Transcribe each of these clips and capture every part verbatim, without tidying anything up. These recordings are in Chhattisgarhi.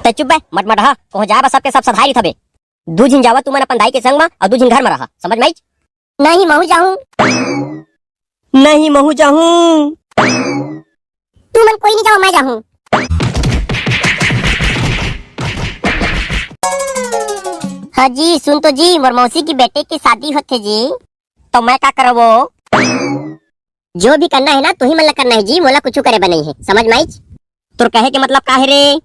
तैं चुप बे, मटमटहा, कहूँ जाए बर सबके सब सधाय रहिथबे। दू झिन जावा तुमन अपन दाई के संग म, अउ दू झिन घर म रहा, समझ म आइच? नहीं महूँ जाहूँ। नहीं महूँ जाहूँ। तुमन कोई नहीं जावा, मैं जाहूँ। हाँ जी, सुन तो जी, मोर मौसी के बेटे के शादी होथे जी। तो मैं का करवो? जो भी करना हे ना, तुही मन ला करना हे जी, मोला कुछु करे बर नइ हे, समझ म आइच? तोर कहे के मतलब का हे रे?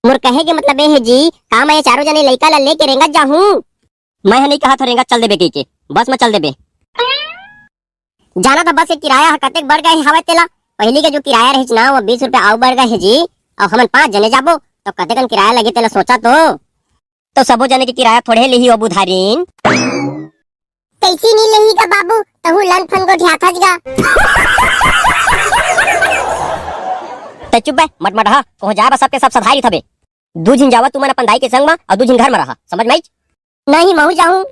मोर कहे के मतलब ए हे जी, का मैं ये चारों जने लइका ला लेके रेंगत जाहूँ? मैं ह नइ कहत हँव रेंगत चल देबे कहिके, बस म चल देबे। जानत हस बस के किराया ह कतेक बढ़ गे हवय तेला। पहिली के जो किराया रहिस ना, वो बीस रुपया अउ बढ़ गे हे जी। अउ हमन पाँच जने जाबो, त कतेकन किराया लगही तेला सोचा तो। त सबो जने के किराया थोड़े लेही ओ बुधारिन। कइसे नइ लेही गा बाबू, तहूँ लंद फंद गोठियाथस गा। तैं चुप बे, मटमटहा, कहूँ जाए बर सबके सब सधाय रहिथबे। दू झिन जावा तुमन अपन दाई के संग म, अउ दू झिन घर म रहा, समझ म आइच? नहीं महूँ जाहूँ।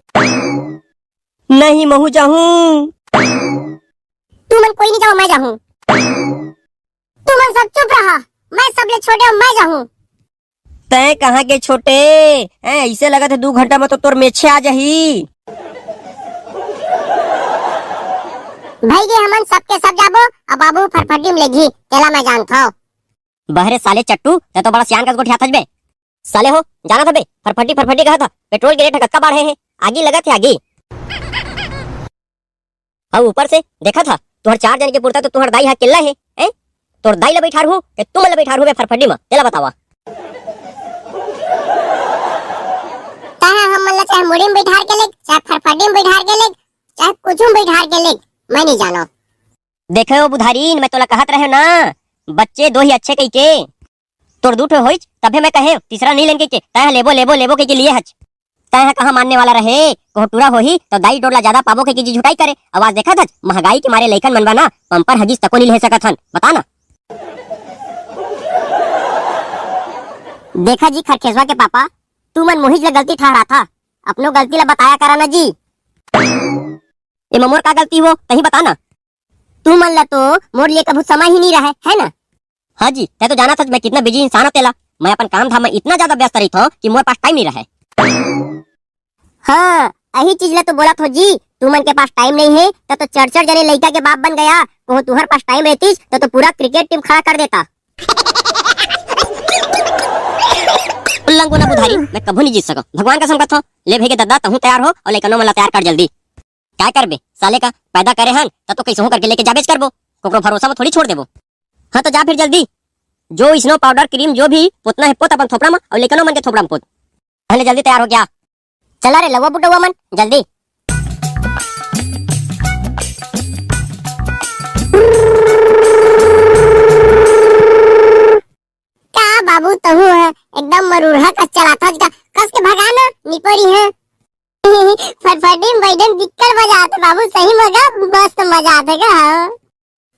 नहीं महूँ जाहूँ। तुमन कोई नहीं जावा, मैं जाहूँ। तुमन सब चुप रहा, मैं सबले छोटे हँव, मैं जाहूँ। तैं कहाँ के छोटे? हैं, अइसे लगत हे दू घंटा म तो तोर मेछे आ जाही। भई गे, हमन सबके सब जाबो, अउ बाबू फरफटी म लेगही, तेला मैं जानथँव। बहरे साले चट्टू, तैं तो बड़ा सियान कस गोठियाथस बे। साले हो, जानत हस बे, फरफटी फरफटी कहत हस, पेट्रोल के रेट ह कतका बाढ़े हे, आगी लगत हे आगी। अउ ऊपर से देखत हस, तुँहर चार जन के पुरता तो तुँहर दाई ह अकेल्ला हे, हैं? तोर दाई ला बइठारहूँ के तुमन ला बइठारहूँ बे फरफटी म, तेला बतावा। तैं ह हमन ला चाहे मुड़ी म बइठार के लेग, चाहे फरफटी म बइठार के लेग, चाहे कुछु म बइठार के लेग, मैं नइ जानँव। देखे ओ बुधारिन, मैं तोला कहत रहेंव ना, बच्चे दो ही अच्छे कहिके। तोर दू ठो होइच, तभे मैं कहेंव, तीसरा नइ लेन कहिके, तैं ह लेबो, लेबो, लेबो कहिके लिए हच। तैं ह कहाँ मानने वाला रहे, कहूँ टूरा होही, त दाई डोर ला जादा पाबो कहिके जी झुटाई करे। अउ आज देखत हच, महँगाई के मारे लइकन मन बर ना, Pampers Huggies तको नइ ले सकत हन, बता ना। देखा जी खरखेसवा के पापा, तुमन मुहिच ला गलती ठहराथा, अपनो गलती ला बताया करा ना जी। एमा मोर का गलती हे, तहीं बता ना। तुमन ला तो मोर लिए कभू समय ही नइ रहय, है ना? हाँ जी, तैं तो जानत हच मैं कितना busy इंसान हँव तेला। मैं अपन काम धाम म इतना जादा व्यस्त रहिथँव कि मोर पास time नइ रहय। हाँ, अही चीज ला तो बोलत हँव जी, तुमन के पास time नइ हे, त तो चार चार जने लइका के बाप बन गया। कहूँ तुँहर पास time रहतिस, त तो पूरा cricket team खड़ा कर देता। लंगोना बुधारी, मैं कभू नइ जीत सकँव। भगवान कसम कथँव, ले भई गे ददा, तहूँ तैयार हो अउ लइकनो मन ला तैयार कर जल्दी। काय करबे, साले का पैदा करे हन, त तो कइसहूँ करके लेके जाबेच करबो, कोकरो भरोसा म थोड़ी छोड़ देबो। हाँ, त जा फिर जल्दी, जो snow powder cream जो भी पोतना हे, पोत अपन थोपड़ा म अउ लइकनो मन के थोपड़ा म पोत। पहले जल्दी तैयार हो के आ। चला रे लउवा बुटउवा मन, जल्दी। का बाबू, तहूँ ह एकदम मरुरहा कस चलाथस का, कस के भगा ना, निपोरी ह। फटफटी म बइठे म बिक्कट मजा आथे बाबू, सही म गा, मस्त मजा आथे गा।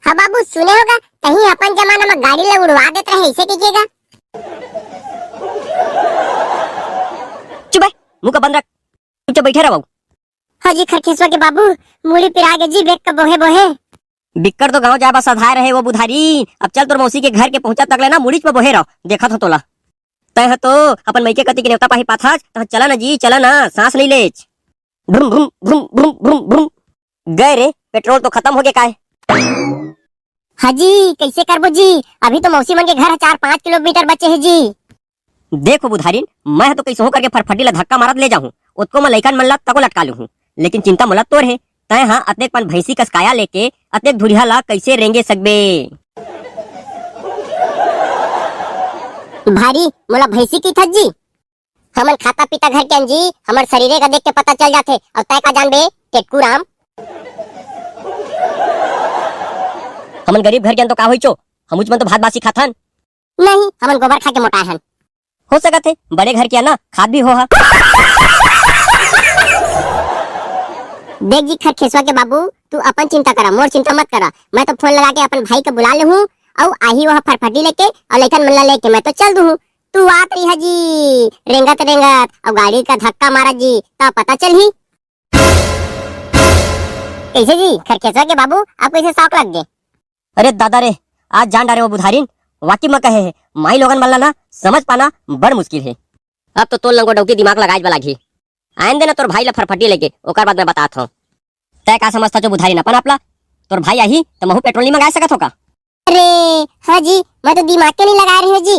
हाँ बाबू, सुने हो गा, तहीं अपन जमाना म गाड़ी ल उड़वा देत रहे, अइसे कहिके गा। चुप बे, मुँह का बंद रख, चुपचाप बइठे रह बाबू। हाँ जी खरखेसवा के बाबू, मुड़ी पिरा गे जी, बेक का बोहे बोहे। बिक्कट तो गाँव जाए बर सधाय रहे वो बुधारी, अब चल तोर मौसी के घर के पहुँचा तक ले ना मुड़ीच म बोहे रह, देखत हँव तोला। तैं ह तो अपन मइके कति के नेवता पाही पाथस, तहाँ चला ना जी, चला ना, सांस नइ लेच। भ्रुम, भ्रुम, भ्रुम, भ्रुम, भ्रुम, भ्रुम। गए रे, पेट्रोल तो खतम होगे काय। हाँ जी, कइसे करबो जी? अभी तो मौसी मन के घर ह चार पाँच किलोमीटर बचे हे जी। देखो बुधारिन, मैं ह तो कइसहूँ करके फरफटी ला धक्का मारत ले जाहूँ, ओतको म लइकन मन ला तको लटका लूहूँ, लेकिन चिंता मोला तोर हे, तैं ह अतेक पन भैंसी कस काया लेके अतेक धुरिहा ला कइसे रेंगे सकबे? भारी मोला भैंसी कहिथस जी? हमन खाता पीता घर के अन जी, हमर सरीरे का देख के पता चल जाथे। अउ तैं का जानबे, टेटकू राम? हमन गरीब घर के अन तो का होइचो, हमुच मन तो भात बासी खाथन। नहीं, हमन गोबर खा के मोटाए हन। हो सकत हे, बड़े घर के अन ना, खात भी होहा। देख जी खरखेसवा के बाबू, तू अपन चिंता करा, मोर चिंता मत करा। मैं तो फोन लगा के अपन भाई के बुला लेहूँ, अउ आही वह फरफटी लेके, अउ लइकन मन ला लेके मैं तो चल दूहूँ। तू आत रहिहा जी, रेंगत रेंगत, अउ गाड़ी का धक्का मारा जी, त पता चलही। कइसे जी, खरखेसवा के बाबू, आप कइसे शौक लग गे? अरे दादा रे, आज जान डारे वो बुधारिन, वाकिफ म कहे हे, माई लोगन मन ला ना समझ पाना बड़ मुश्किल हे। अब तो तोर लंगो डौकी दिमाग लगाए बर लागही। आयन दे ना तोर भाई ला फरफटी लेके, ओकर बाद मैं बतात हूँ। तय का समझता जो बुधारी नपन आपला? तोर भाई आही त महू पेट्रोल नहीं मंगा सकत हो का? अरे हाँ जी, मैं तो दिमाग के नहीं लगा रही हूँ जी।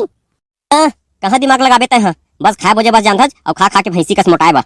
हाँ, कहाँ दिमाग लगाबे तय? हाँ, बस खाए बोजे बस जानथस अउ खा खा के भैंसी कस मोटाए बा।